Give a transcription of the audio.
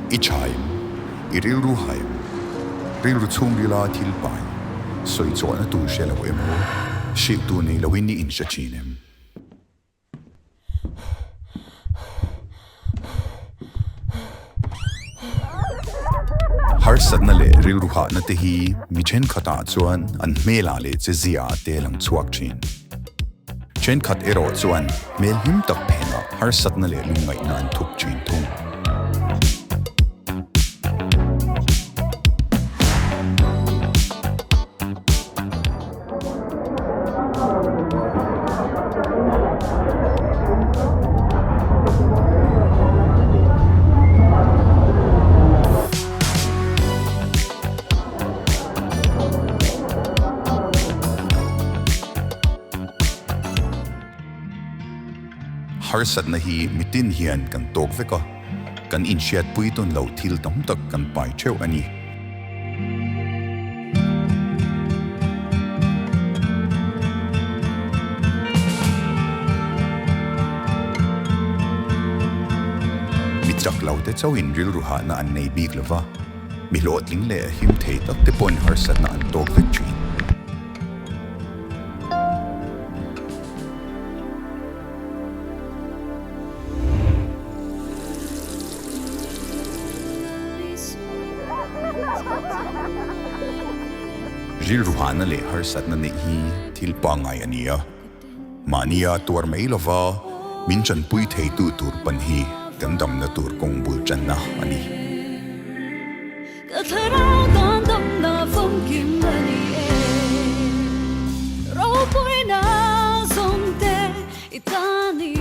I tha em? I rilru ha em? Rilru chhungrila thil pai, sawi chhuahna tur hre lo emaw, hrilh tur nei loin i inhre thin em? Harsatna leh rilru hahna te hi mi thenkhatah chuan an hmelah leh che ziaah te lang chhuak thin. Thenkhat erawh chuan hmel hlim tak phenah harsatna leh lungngaihna an thup thin thung. Harsatna hi mitin hian kan tawk vek a, kan inhriatpui tawn loh thil tam tak kan pai theuh a ni. Mi chak lo te chauhin rilru hahna an nei bik lo va, mi hlawhtling leh him thei tak te pawhin harsatna an tawk vek thin. Rilru hahna leh harsatna neih hi thil pangngai a ni a, mahnia tuar mai lova min chanpui theitu tur pan hi kan damna tur kawng bul tanna a ni. Ka thlarau tan damna famkim a ni e. Ropuina zawngte i ta ni.